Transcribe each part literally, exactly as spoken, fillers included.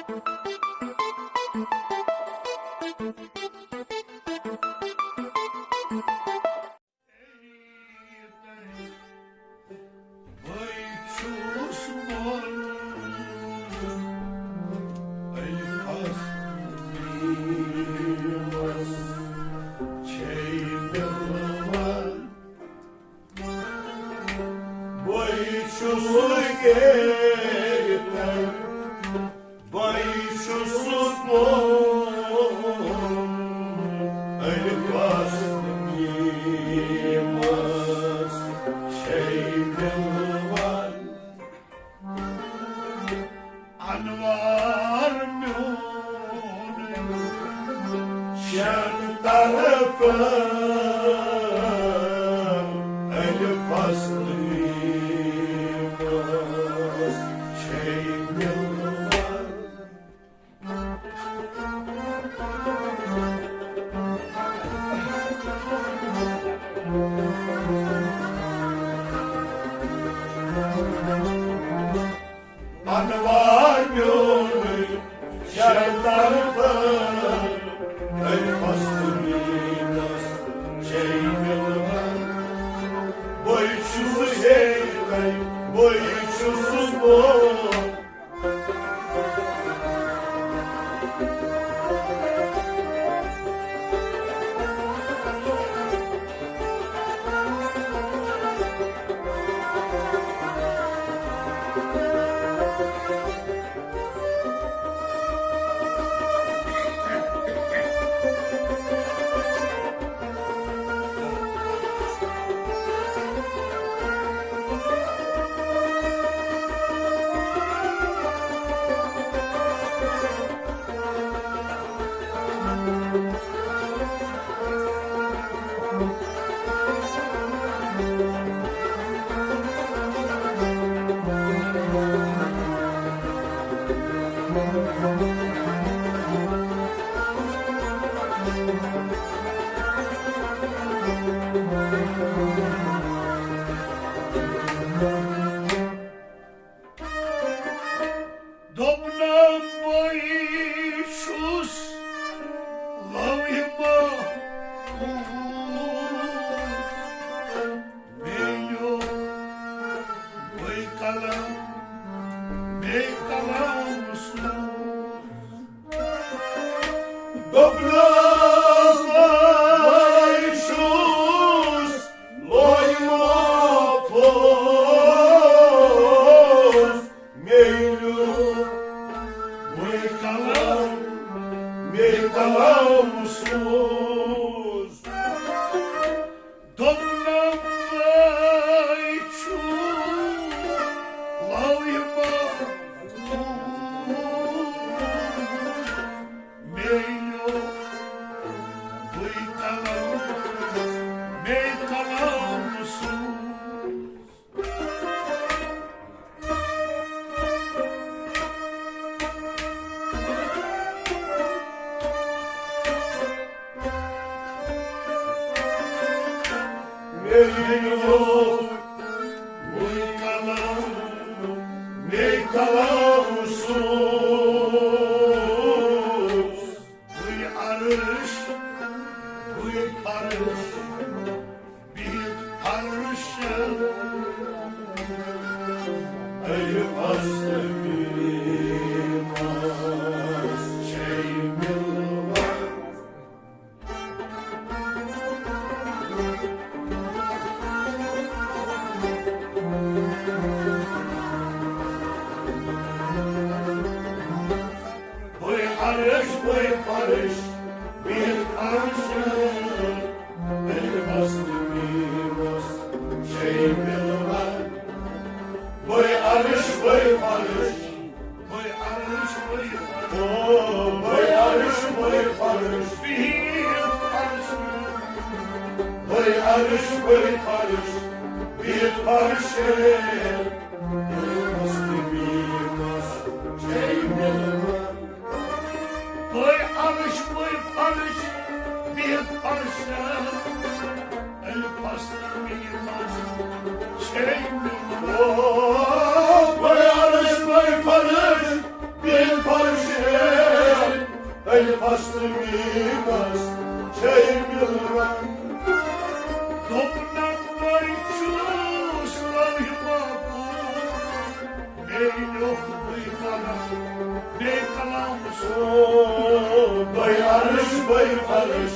بہٕ چھُس بۄن ألفَس نیٖمَس چھے مِلوان۔ بہٕ چھُس ییٚتٮ۪ن، بہٕ چھُس بۄن ألفَس نیٖمَس چھے مِلوان۔ انوار میون شن طرفن الفس نیمس چھے مِلوان۔ انوار میونُے شیطان پٲٹھۍ، ألفس نیمس چھے مِلوان۔ بے چھُس ییٚتہِ، بے چھُس بہٕ۔ دوٚپنم بے چھُس لوحہِ محفوظ، مےٚ لیوٚکھ بے قلم، بے قلم سوز۔ دوٚپنم بے چھُس لوحہِ محفوظ، مےٚ لیوٚکھ بے قلم، بے قلم سوز۔ دوٚپنم بے چھُس لوحہِ محفوظ، مےٚ لیوٚکھ بے قلم، بے قلم سوز۔ مےٚ لیوٚکھ بے قلم، بے قلم سوز۔ بے عرش، بے فرش، بہت عرش۔ الفس نیمس چھے مِلوان۔ بے عرش، بے فرش، بہت عرش۔ الفس نیمس چھے مِلوان۔ بے عرش، بے فرش، بے عرش، بے فرش۔ او، بے عرش، بے فرش۔ بہت عرش۔ بے عرش، بے فرش، بہت فرش۔ الفس نیمس چھے مِلوان۔ بے عرش، بے فرش، بہت فرش۔ الفس نیمس چھے مِلوان۔ او، بے عرش، بے فرش، بہت فرش۔ ییٚلہِ فصلہٕ میٖمَس چھے مِلان۔ دوٚپنَم وۄنۍ چھُس لوحہِ محفوظ، بیٚیہِ لیوٚکھ بٕے قلم، بیٚیہِ کلام سُہ۔ بٕے عرش، بٕے فرش،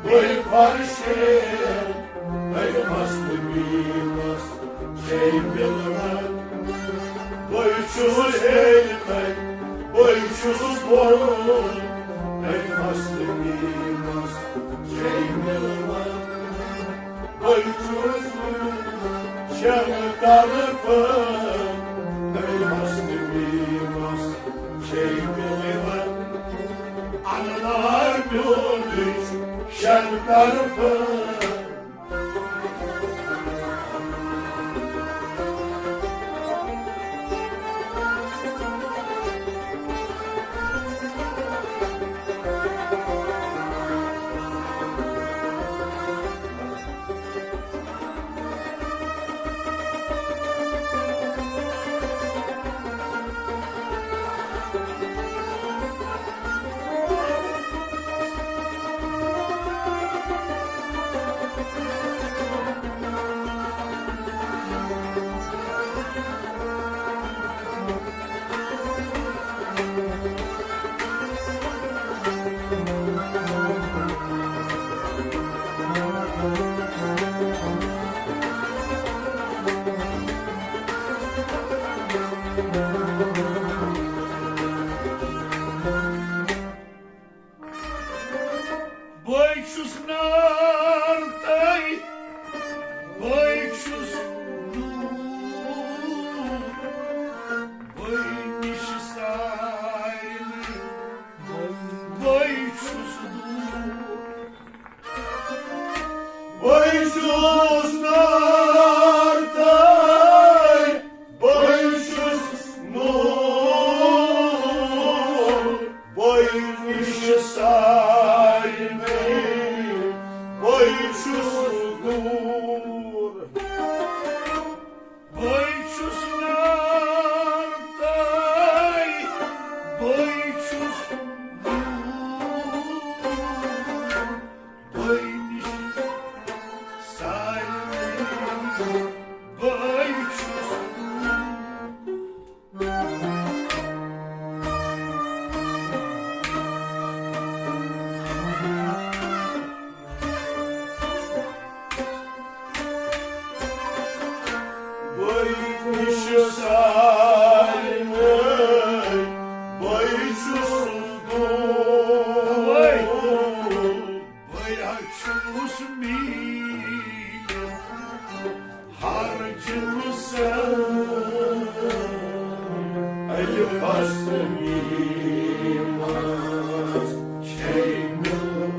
بٕے فرش۔ ییٚلہِ فصلہٕ میٖمَس چھے مِلان۔ بٕے چھُس ہیٚرِ تَتہِ، بٕے چھُس بۄن۔ ییٚلہِ فصلہٕ میٖمَس چھے مِلان۔ بٕے چھُس شٮ۪ن طرفن۔ ییٚلہِ فصلہٕ میٖمَس چھے مِلان۔ انوار میونٕے چھُ شٮ۪ن طرفن۔ بٕے چھُس نار تہٕ بٕے چھُس نوٗر، بٕے نِش سارنٕے، بٕے چھُس دوٗر۔ بٕے چھُس نار تہٕ بٕے چھُس نوٗر، بٕے نِش سارنٕے، بٕے چھُس دوٗر۔ بٕے چھُس نار تہٕ بٕے چھُس نوٗر، بٕے نِش سارنٕے، بٕے چھُس دوٗر۔ بٕے نِش سارنٕے، بٕے چھُس دوٗر۔ بٕے ہا چھُس میٖر ہر جنسن۔ ییٚلہِ فصلہٕ میٖمَس چھے مِلان۔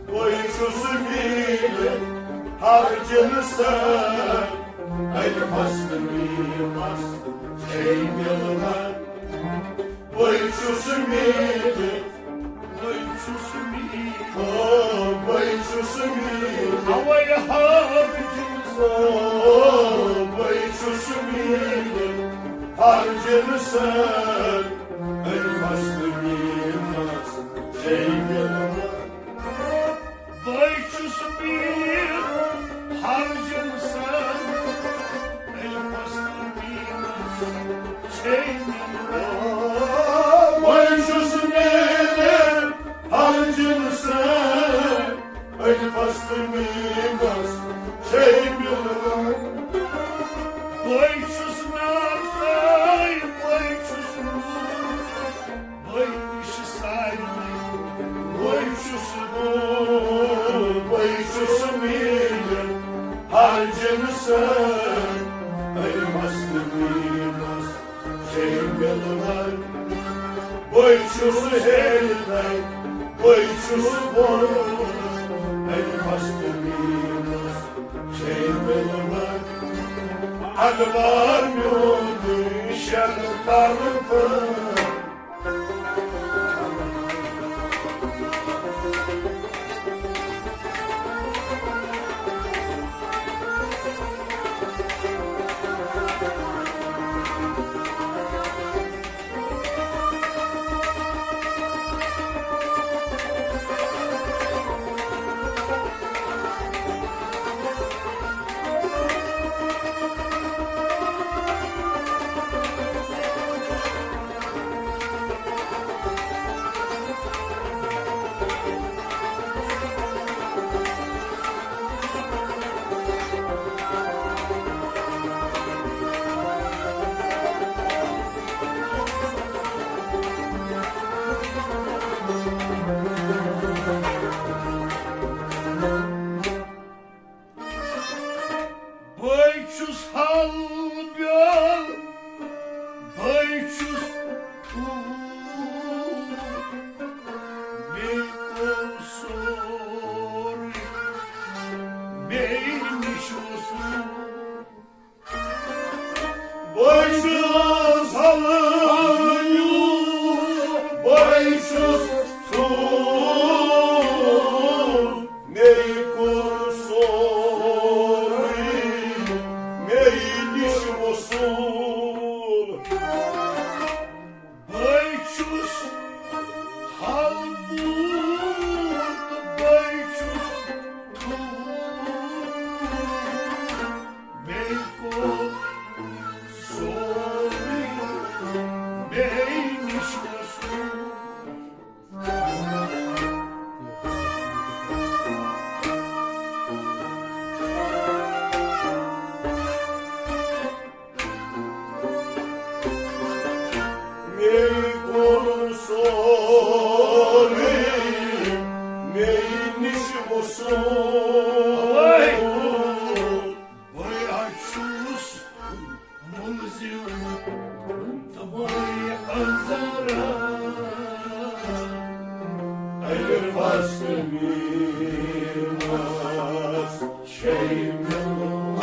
بٕے چھُس میٖر ہر جنسن، ییٚلہِ فصلہٕ میٖمَس چھے مِلان۔ بٕے چھُس میٖر، بٕے چھُس میٖر۔ او، بٕے چھُس میٖر۔ اَوَے ہر جنسن۔ او، بٕے چھُس میٖر ہر جنسن، ییٚلہِ فصلہٕ میٖمَس چھے مِلان۔ بٕے چھُس میٖر ہر جنسن، ییٚلہِ فصلہٕ میٖمَس چھے مِلان۔ بٕے چھُس میٖر ہر جنسن، ییٚلہِ فصلہٕ میٖمَس چھے مِلان۔ بٕے چھُس نار تہٕ بٕے چھُس نوٗر، بٕے نِش سارنٕے، بٕے چھُس دوٗر، بٕے چھُس میٖر ہر جنسن، ییٚلہِ فصلہٕ میٖمَس چھے مِلان۔ بٕے چھُس ہیٚرِ تَتہِ، بٕے چھُس بۄن، ییٚلہِ فصلہٕ میٖمَس چھے مِلان۔ انوار میونٕے شٮ۪ن طرفن۔ بیٚیہِ نِش وۄسُم۔ بے حظ چھُس مُلزِم تہٕ بے عذرا۔ الفس تہٕ میٖمس چھے مِلوان۔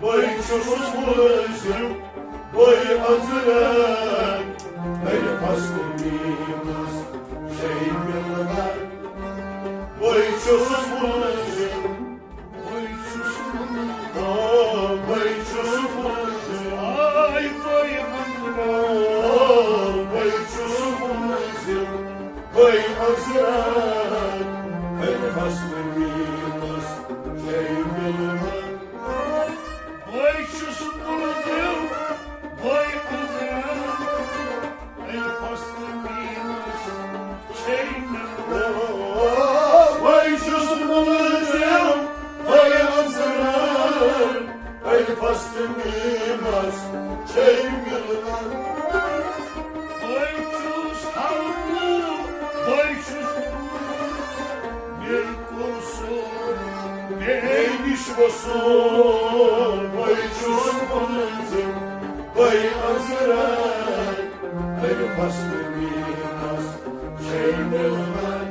بے چھُس مُلزِم، بے عذرا، الفس تہٕ میٖمس چھے مِلوان۔ بے چھُس مُلزِم، بے چھُس مُلزِم۔ آ، بے چھُس مُلزِم۔ آے بے عذرا۔ آ، بے چھُس مُلزِم۔ بے عذرا۔ الفس تہٕ میٖمس چھے مِلوان۔ بے چھُس مُلزِم۔ بے عذرا۔ الفس تہٕ میٖمس چھے مِلوان۔ بے چھُس مُلزِم، بے عذرا، الفس تہٕ میٖمس چھے مِلوان۔ بے چھُس ہلکہٕ، بے چھُس، مے کوٚر سورُے، مے نِش وۄسُم۔ بے چھُس مُلزِم، بے عذرا، الفس تہٕ میٖمس چھے مِلوان۔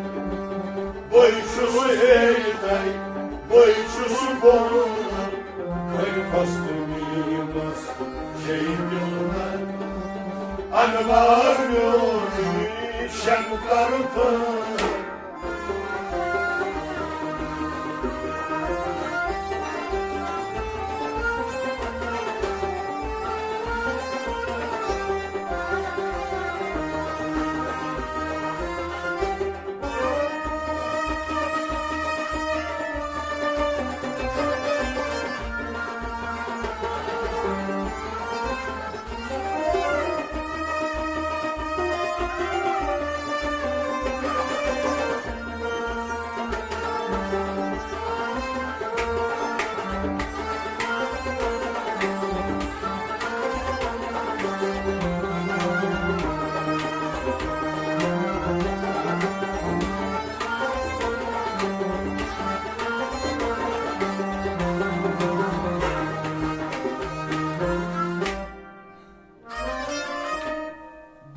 بے چھُس ہیٚرِ تَے، بے چھُس بۄن، الفس تہٕ میٖمس چھے مِلوان۔ انوار میون شنکر پھٔلۍ۔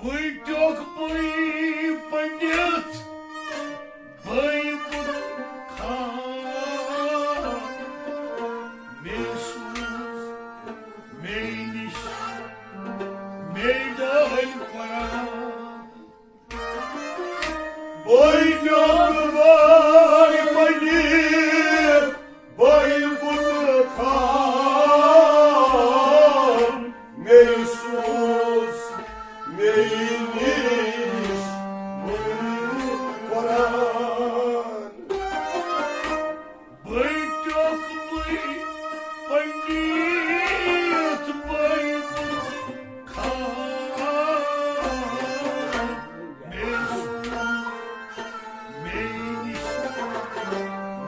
بٕے ٹیوٚکھ، بٕے پنڈت، بٕے بُت خان، مے سوز، مے نِش، مے دٲلۍ قرآن۔ بٕے ٹیوٚکھ، بٕے پنڈت، بٕے بُت خان، مے سوز، مے نِش، مے قرآن۔ بٕے ٹیوٚکھ، بٕے پنڈت، بٕے بُت خان، مے سوز، مے نِش،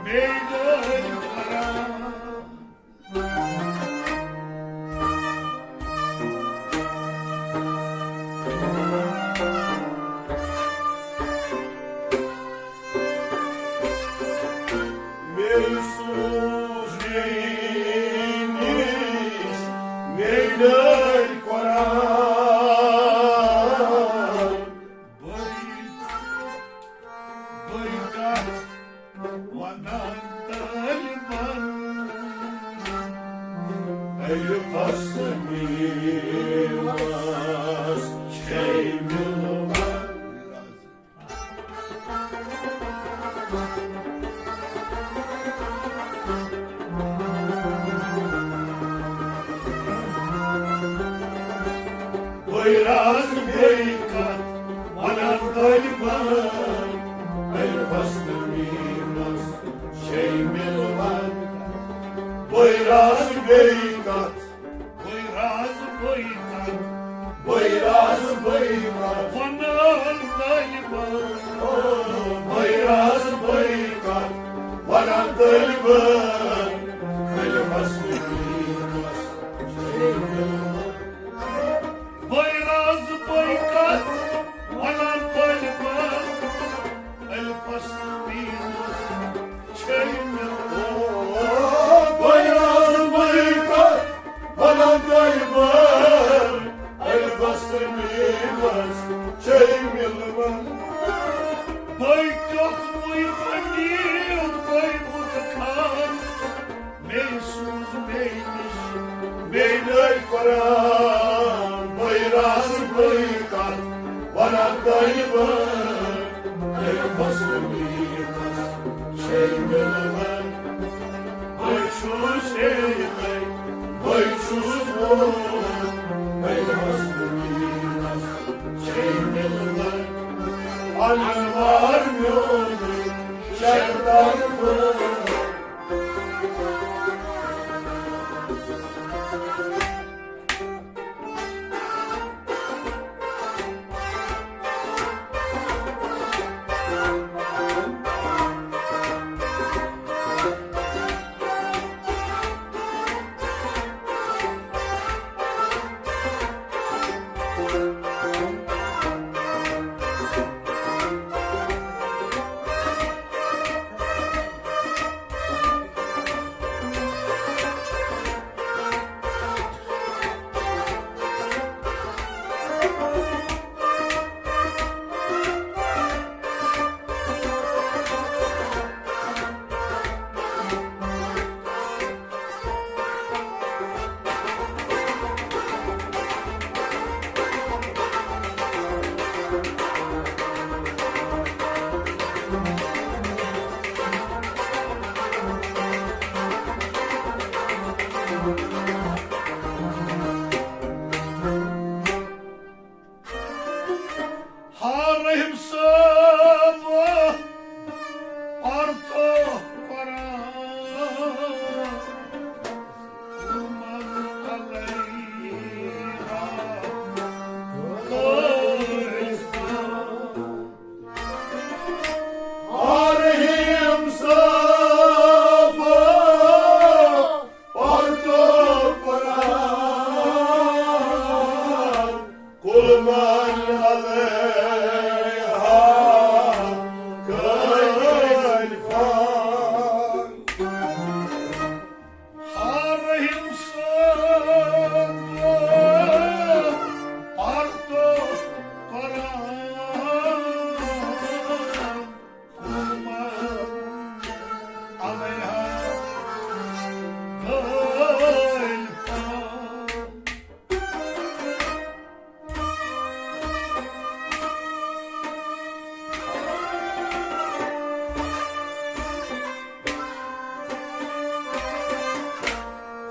مے دٲلۍ قرآن۔ مے سوز، مے نِش، مے دٲلۍ قرآن۔ بٕے، بٕے کتھ ونان طالبن، الفس تہٕ میٖمس چھے مِلوان۔ بٕے راز، بٕے کتھ ونان طالبن، الفس تہٕ میٖمس چھے مِلوان۔ بٕے راز، بٕے کتھ، بٕے راز، بٕے کتھ، بٕے راز، بٕے کتھ ونان طالبن۔ او، بٕے راز، بٕے کتھ ونان طالبن۔ بے راز بے کتھ ونان تۄہہِ بہٕ، ییٚلہِ فصل میٖنَس چھے مِلان۔ بے چھُس شیخے، بے چھُس ووت، بے فصل میٖنَس چھے مِلان۔ انوار میون شیطان بہٕ۔ ہا رحیم صٲب، پرتو قرآن، من علیہا قرآن۔ ہا رحیم صٲب، پرتو قرآن، قل من علیہا کان فان۔ ہا رحیم صٲب، پرتو قرآن، قل من علیہا کان فان۔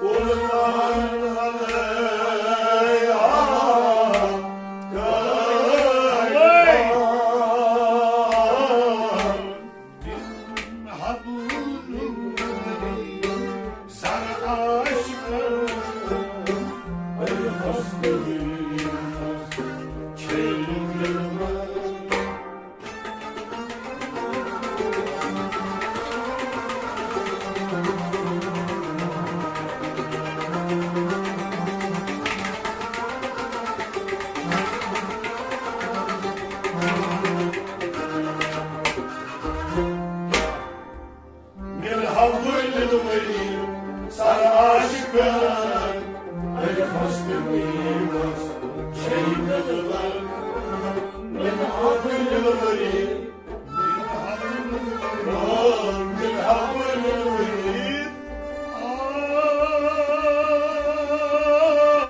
قل من علیہا کان فان۔ بن حبل سر عاشقن، اے حسن چھیل دلبر۔ من حبل دلبری سر عاشقن، اے حسن میوس چھے دلبر۔ من حبل